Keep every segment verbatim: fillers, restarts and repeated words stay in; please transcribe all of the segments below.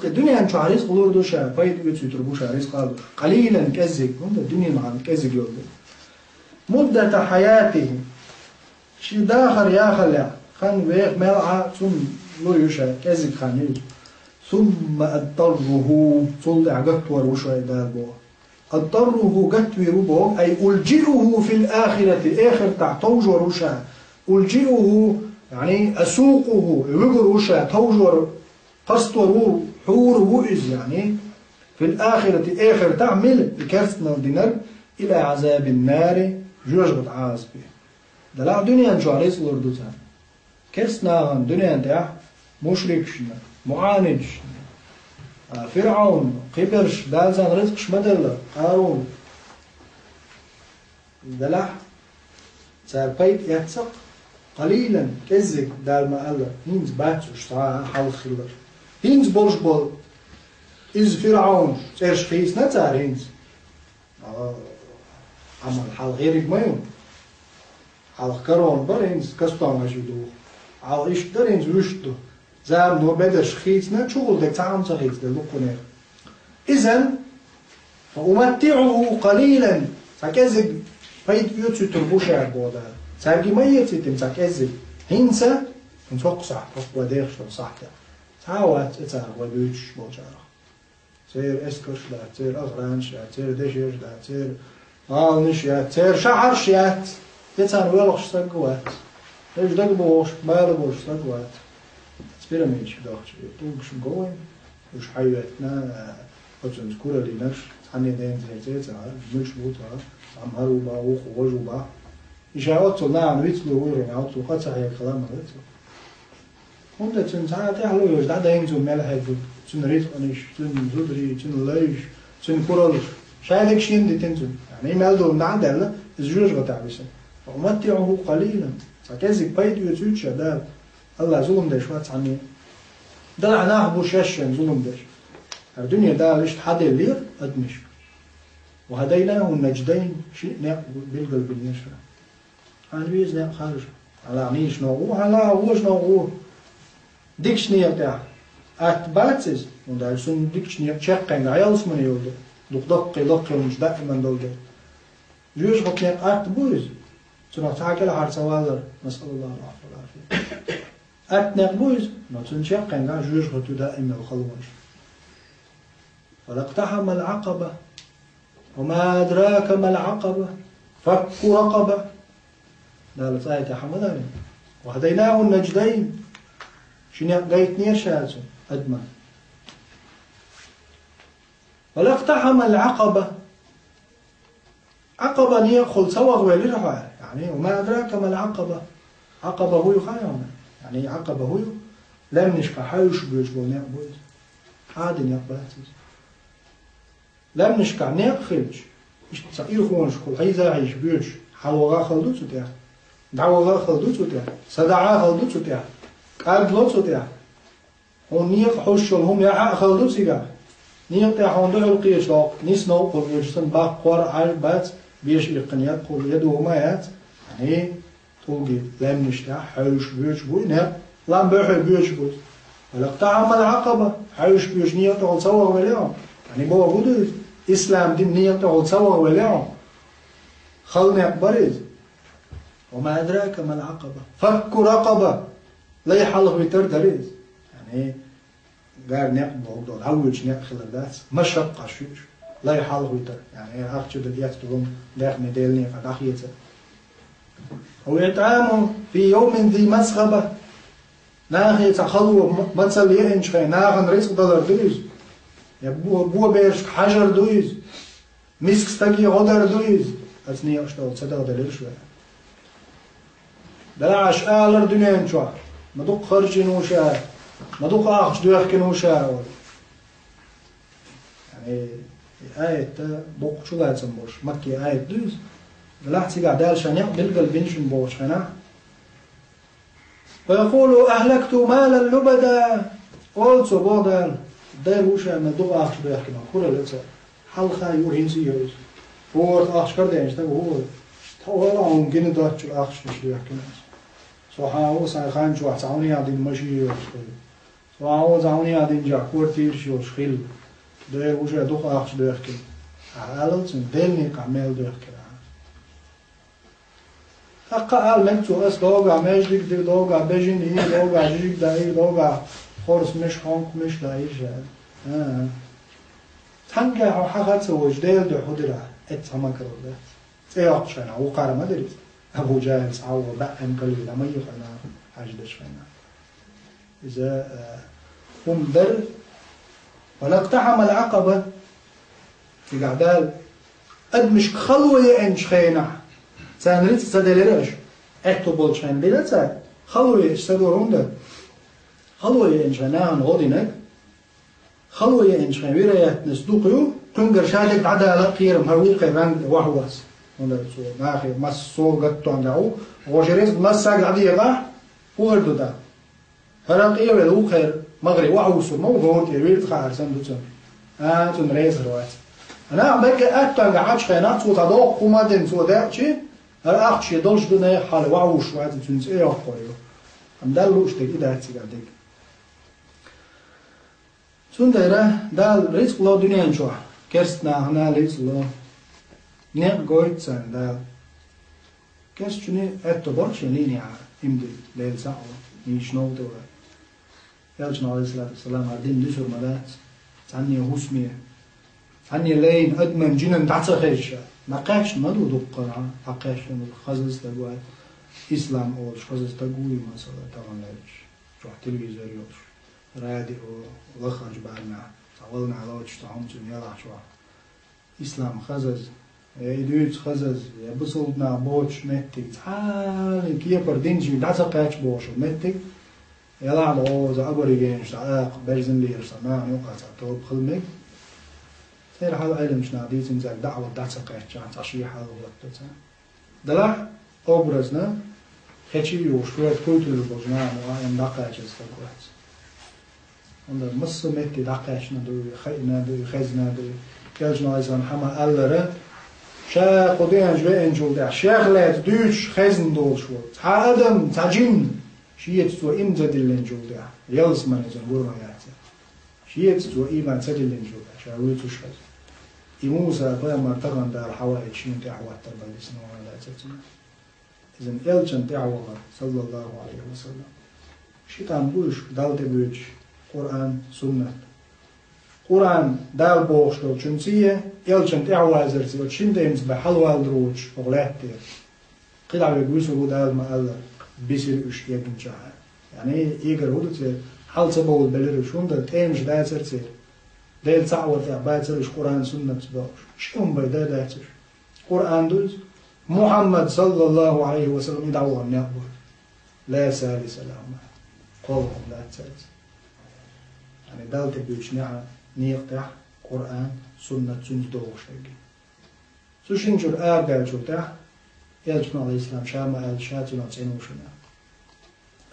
Дуьнен чохь ризкъ лур ду ша, пайда оьцуьйтур бу ша ризкъал. قليلا, кӀеззиг, хӀунда дуьнен хьан кӀеззиг йолу ду. مدة حياته, шен дахар яхаллехь, хан веха мел Ӏа цунна лур ю ша, кӀеззиг хан ю иза. ثم أضطره, цул тӀаьхьа гатвор ву ша и Дала боху. أضطره, гатвийр ву боху, أي ألجئه في الآخرة, эхартахь товжор ву ша. ألجئه, яъни أسوقه, вуьгур ву ша, товжор, кхастор ву, хьур ву иза, яъни, في الآخرة, эхартахь мила и керстанал динарг, إلى عذاب النار, жоьжахатин Ӏазапе. Делахь дуьнен чохь ризкъ лур ду царна. Керста нахана дуьнен тӀехь мушрикашна, муӀанидашна, а, ФирӀавнна, кхиберш Дала царна ризкъаш ма делла, Къарун. Делахь цара пайда эцна, قليلا, кӀеззиг, Дала ма-аллара, хӀинца бац уьш цхьа а хьалха хилар. ХӀинца болуш болу иза ФирӀавн цӀераш хийцина цара хӀинца. Ӏамал хьалха ерриг ма ю. Хьалха корона бара хӀинца, кастомаш ю дугӀу. Хьалха иштта дара хӀинца вуьшта ду. Замано бедарш хийцина, чухула дерг цхьа а хӀума ца хийцаделла дуккханера. Изан, فأمتعه قليلا, цхьа кӀеззиг пайда оьцуьйтур бу ша боху Дала. Цаьрга ма эцийтина цхьа кӀеззиг. ХӀинца, хӀинца хӀокху сахьт, хӀокху вай дехаш долу сахьтехь. Цхьа а вац и царах вай буьйцуш болчарах. Церан эскарш дац, церан охранаш яц, церан дешераш дац, церан гӀаланаш яц, церан шахьарш яц. И царна воьлхуш стаг а вац. Уьш дага бохуш, бала болуш стаг а вац. Пирамидаш дохчу тӀулгаш го вайн, уьш хьайоьттина, оцунца кураллинарш, цхьанне ден церан цӀе а ца хаьа, муьлш бу ца хаьа, амма хӀара ву бахьа, вукху важа ву бахьа. И ша оццул нахана вицлур ву хьуна, оццул къа ца хьега хила ма вецлу. ХӀунда цуьнан цхьа а тӀаьхьа лур йош дӀадайна цо мел хьегна, цуьнан рицкъанаш, цуьнан зударий, цуьнан лайш, цуьнан кураллаш. Шадерг шена дитина цуьнан. Яъни, мел долу нахь а даьлла, иза жоьжахатахь висина. فأمتعه قليلا. Цхьа кӀеззиг пайда оьцуьйтуш а Дала. АллахӀ зулам деш вац цхьанне. Делахь нах бу шаьш шайна зулам деш. ХӀара дуьне Дала иштта хьаделлера адамашка. وهديناه النجدين, шиъ некъ билгалбинера ша. Хьан веза некъ харжа. Хьала нийса некъ ву, хьала вожа некъ ву. Дикачу некъа тӀехь атта бац иза, хӀунда аьлча цунна дикачу некъа чеккхенга ялсамане йолу дела, дукха даккхий, лаккхий хӀуманаш даиман долу дела. Жоьжахатин некъа атта бу иза, цунах цхьа а кӀелхьара ца валлар, насъаллахӀу Ӏафу валӀафия. Атта некъ бу иза, но цунна чеккхенга жоьжахати ю даиман халонаш. فلا اقتحم العقبة. وما أدراك ما العقبة. فك رقبة. Дала цӀа а тӀехь ма даьлла. وهديناه النجدين. Ши некъ гайтинера ша цу адаман. فلا اقتحم العقبة. Ӏакъаба некъахула ца ваха велира хьо. Яъни, وما أدراك ما العقبة. Ӏакъаба хӀу ю хаьий хьуна? Яъни, Ӏакъаба хӀу ю? Лаьмнашкахь хьаьвсуш боьдуш болу некъ бу иза. Ӏади некъ бац иза. Лаьмнашкахь некъ хилча, иштта цхьа ирхонашкахула хьийза а хьийзаш боьдуш, хьалаваха а хала ду цу тӀехь, дӀаваха а хала ду цу тӀехь, садаӀа а хала ду цу тӀехь, кӀадло цу тӀехь. Хьуна некъа хьуьйсуш йолу хӀума яхьа а хала ду цигахь. Некъа тӀехь хьуна дуьхьал кхеташ доккху, нисса новкъахула воьдуш санна, баккха кхор а Ӏаш бац, беша иккхина яккхула, я дугӀу ма яц. Яъни, тӀулгий лаьмнаш тӀехь хьаьвсуш боьдуш буй некъ, лам буьхье боьдуш буй. فلا اقتحم العقبة, хьаьвсуш боьдуш некъа тӀехула ца ваха велла хьо. Яъни, боху ду иза, ислам дин некъа тӀехула ца ваха велла хьо. Хала некъ бара иза. وما أدراك ما العقبة. فك رقبة. Лай хьалхавитар дара иза. Яъни, гар некъ боху долу, хьан вуьйцу некъ хилар дац, машакъа шуьш. Лай хьалхавитар. Яъни, ахча дан эцна долу, даьхни Делан некъа дӀахеца. أو إطعام في يوم ذي مسغبة. Нахе цхьа хало м-, мацалла еанчу хенахь, нахана рицкъ далар ду иза. Я бо-, боберашка хьажар ду иза. Миска стаге гӀо дар ду иза, аса некъаш долу ца дахделира шу. Дала Ӏаш алар дуьнен чохь, ма дукха харжийна ву ша, ма дукха ахча доьхкина ву ша, олу. Яъни, и аят боккха чулацам болуш, Макки аят ду иза. Делахь цигахь Дала ша некъ билгал бина шуна бохучу хенахь, ويقول أهلكت مالا لبدا. Олу цо, боху Дала, дера ву ша, ма дукха ахча доьхкина, хӀура ле ца. Хьалха ю, хӀинца а ю иза. ХӀора ахча карадеанчу стага хӀу вара? Тхо вала хьуна гина доцчуьра ахчанаш доьхкина аса. Со хьан ву, сан хан чохь цхьа хьуна яхь дина машин йоьхуш хилла. Ван оза хьуна яа динчахь квартираш йолуш хилла. Дера уже дукха ахча доьхкина. Ахьа алал цуьнга, Делан некъахь мел доьхкина ахьа. ХӀаккха ала мега цо, ас догахь маьждиг дира, догахь бежана йира, догахь жижиг даийра, догахь хорсмаш, хьонкамаш даийра ша. А-а. Цхьаьнгахь хьо хьаха а ца вожу, Делан дуьхьа хӀун дира ахьа? Эццахь макаралла дац. ЦӀе йоккхуш хенахь, вукхара ма дара иза. Абу ЖахӀил цхьа а ву, баьӀ Ӏин калийна, ма йихана хьаьждаш хенахь. Иза, а, хӀума дара. Ва лакътахьамал Ӏакъаба. Цигахь Дала адамашка хало еанчу хенахь, царна рицкъ ца делира аша. Аьтто болчу хенахь дина цара. Хало еача ца дора хӀунда? Хало еанчу хенахь нахана гӀо динарг. Хало еанчу хенахь вероятность дукха ю, кхуьнгара ша дерг дӀадала а кхерам, хӀара вукхеран ранг вахьа вац. ХӀунда цо нахе массо а гаттон дӀа ву, гӀожа реза массаг дӀадекъахь, хӀун хир ду тӀаккха? ХӀара къевелла вукхеран магӀарий вахьа вусур ма ву, гӀовра тӀе вирд хаар санна ду цунна. А, цунна резар вац. Нах мегга аьттонга Ӏачу хенахь, цо цхьа доккха хӀума а дина, цо даьӀчи, хӀара ахча шен долуш ду, нехан хьалха вахьа вуш вац, цуьнан цӀе йоккхур ю. Амма Далла лууш дерг и дац цигахь дерг. Цундела Дала рицкъ ло дуьнен чохь, керста нахана рицкъ ло. Некъ гойту царна Дала. Керстачунна аьтто бара шен лийнехьа иман дилла, Дела цхьаъ ву, нийса новкъа тӀе вала. Элчано, Ӏалайхиссалату вассалам, хӀара дин дуьсур ма дац, цхьанне хӀусаме, цхьанне лайна, адаман, жинан дӀа ца хезча, дӀакхаьчна ма ду дуккха а, дӀакхаьчна ду, хаза стаг вац, ислам олуш хаза стаг ву, масала, тахана лелаш, чохь телевизор йолуш. Радио, лахарчу бахьанехь, цхьа волна лоцуш цхьа хӀума цуьнан ялахь чохь. Ислам хазаза, я и дуьйцу хазаза, я бусалба нах боцуш меттиг, цхьана кепара динчуьнга дӀа ца кхаьчча бохуш меттиг, ялахь а оза аборигенаш цхьа акха, берзан лелаш цхьа нахана юкъахь цхьа тоба хила мега. Церан хьал Ӏеламчу наха дийцина цаьрга даӀват дӀа ца кхаьчча, цхьа шен хьал хӀотту царна. Делахь образно, кхечий а юхуш, коьрта куйталур болчу нахана ваийна дӀакхачаза стаг вац. ХӀунда массо а метте дӀакхаьчна ду и, хаийна ду и, хезна ду и. Элчано Ӏалайхиссалам хьама аллара, ша кху дуьнен чу веанчул тӀаьхьа, шех лаьцна дуьйцуш хезна долуш волу цхьа адам, цхьа жин, шеца цо иман ца диллинчул тӀаьхьа, ялсамане цунна гур ма яц. Шеца цо иман ца диллинчул тӀаьхьа, ша вуьйцуш хезна. И Муса пайхамар тахана Дала хьаваийта шена тӀаьхьахӀоттар бан дисна ван лаьцара цунна. Иза элчан тӀаьхьа вахар, саллаллаху Ӏалайхи ва саллам. Ши тӀам бу уьш Далла тӀебуьйцуш, Къуръан, суннат. Къуръан Дала бохуш долчуьнций, элчан тӀаьхьа вазарций, оцу шина тӀемца бан хьалаваллар воцуш, хӀокху лаьттера. КхидӀа верг вуьсур ву Дала ма аллара, бисира уьш эгначахьа. Яъни, эгар хӀун ду церан, хьал ца бовла белира уьш, хӀунда тӀемаш дацара церан. Дела цхьаъ вара тӀехь бацара уьш Къуръан, суннатца бохуш. Ши хӀума бай дан дац уьш. Къуръан ду иза. Мухьаммад, саллаллаху Ӏалайхи ва саллам, и дӀавахана некъ бу. Ла салиса лахума. КхоалгӀа хӀума дац цаьрца. Яъни Далла тӀебуьйцучу неӀа некъа тӀехь Къуръан, суннат цуьнца догӀуш дерг. Цу шина чуьра арадаьллачул тӀаьхьа, элчано, Ӏалайхиссалам, ша ма аьлла, ша цунах цӀена ву шуна.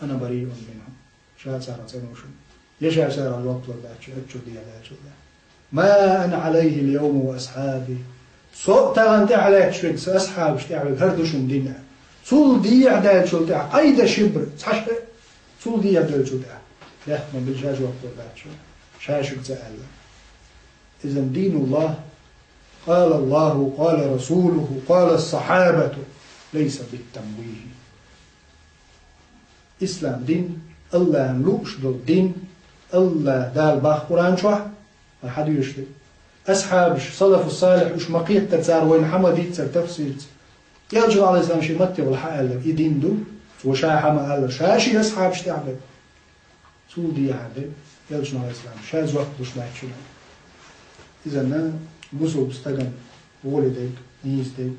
Ана бариун минхум. Ша царах цӀена ву шуна. Я ша царах жоп лур дац шуна, оцу чуьра дехьа даьллачул тӀаьхьа. Ма ана Ӏалайхи ал-йовма ва асхьаби. Со а тахана тӀаьхьа лаьтташ верг, сан асхьабаш тӀаьхьа верг, хӀара ду шуна дин. Цул дехьа даьллачул тӀаьхьа, къайда шибр, цхьа шиъ, цул дехьа даьллачул тӀаьхьа, лаьтта ма билла, ша жоп лур дац шуна, ша шуьга ца аьлла. Изан динул лахӀ, къала Аллаху, къала расулуху, къала ас-сахьабату, лайса бит-тамвихи. Ислам дин, Аллахьан лууш долу дин, Аллахь Дала боху Къуръан чохь, ма хьан доьшу дерг. Асхьабаш, салафу салихь, уьш ма-кхеттара цара вайна хьан ма-дийццара тафсирца. Элчано, Ӏалайхиссалам, шен маттехула хьан аьлларг и дин ду, цо ша хьан ма-аллара, ша шен асхьабаш тӀехь берг. Цул дехьа дерг, Элчано, Ӏалайхиссалам, ша жоп луш лаьтташ верг. Изанна бусулба стагана гӀоли дерг, нийса дерг.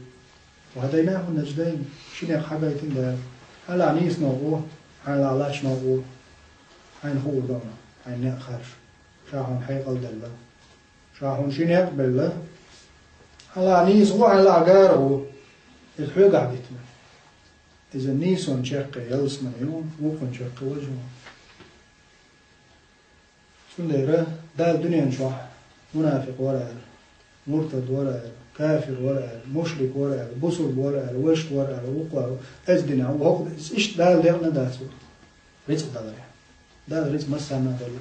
Ва хӀадайнаху ан-надждайн, ши некъ хьагайтина Дала. Хьан лаахь нийса новкъа, хьан лаахь лачча новкъа, хьайна хуур ду хьуна, хьайна некъ харжа. Ша хьуна хьекъал делла. Ша хьуна ши некъ белла. Хьан лаахь нийса гӀо, хьан лаахь гара гӀо. Иза хьоьгахь дитина. Иза нийсонан чаккхе ялсамане ю, вукхунна чаккхе важа ю. Цундела Дала дуьнен чохь мунафикъ вара аьлла, муртад вара аьлла, кафир вара аьлла, мушрик вара аьлла, бусулба вара аьлла, вешта вара аьлла, вукхо аьлла, эздина, вукхо, иштта Дала декъна дац ву рицкъ даларехь. Дала ризкъ массарна делла.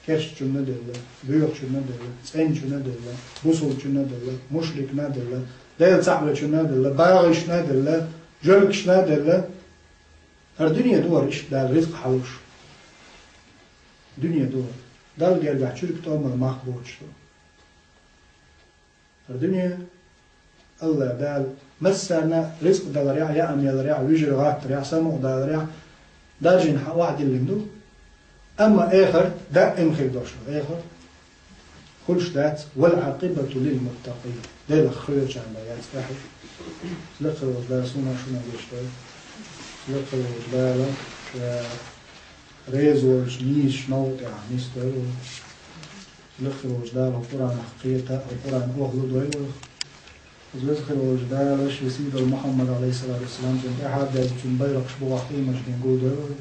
Керстачунна делла, боьхачунна делла, цӀенчунна делла, бусалбачунна делла, мушрикна делла, Дела цхьаъ вечунна делла, багӀишна делла, жоьжагӀашна делла. ХӀара дуьне ду вар иштта Дала ризкъ хьалуш. Дуьне ду вар. Далла гергахь чуьрг тӀом мах боцуш ду. ХӀара дуьне АллахӀ Дала массарна ризкъ даларехь, яа меларехь, вижар гӀаттарехь, самукъадаларехь даржийна хьан охьадиллина ду. Амма эхарт даим хир долуш ду. Эхарт хуьлуш дац: «والعاقبة للمتقين». Делах хьоьручарна яц тӀехь. Лекха волчу Дала суна шуна гечдойла. Лекха волчу Дала ша реза волчу нийсачу новкъа тӀехь нисдойла. Лекха волчу Дала Къуръанах кхета, Къуръан охьалу дойла. Веза хир волчу Дала шен сийдолу Мухьаммад, алейхиссалату вассалам, цуьнан тӀаьхьа а даьлла, цуьнан байракхаш бухахь къематдийнахь гулдойла.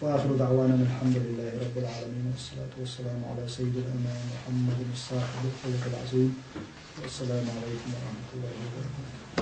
وآخر دعوانا أن الحمد لله رب العالمين، والصلاة والسلام على سيد الأنام محمد الصاحب الخلق العظيم. والسلام عليكم ورحمة الله وبركاته.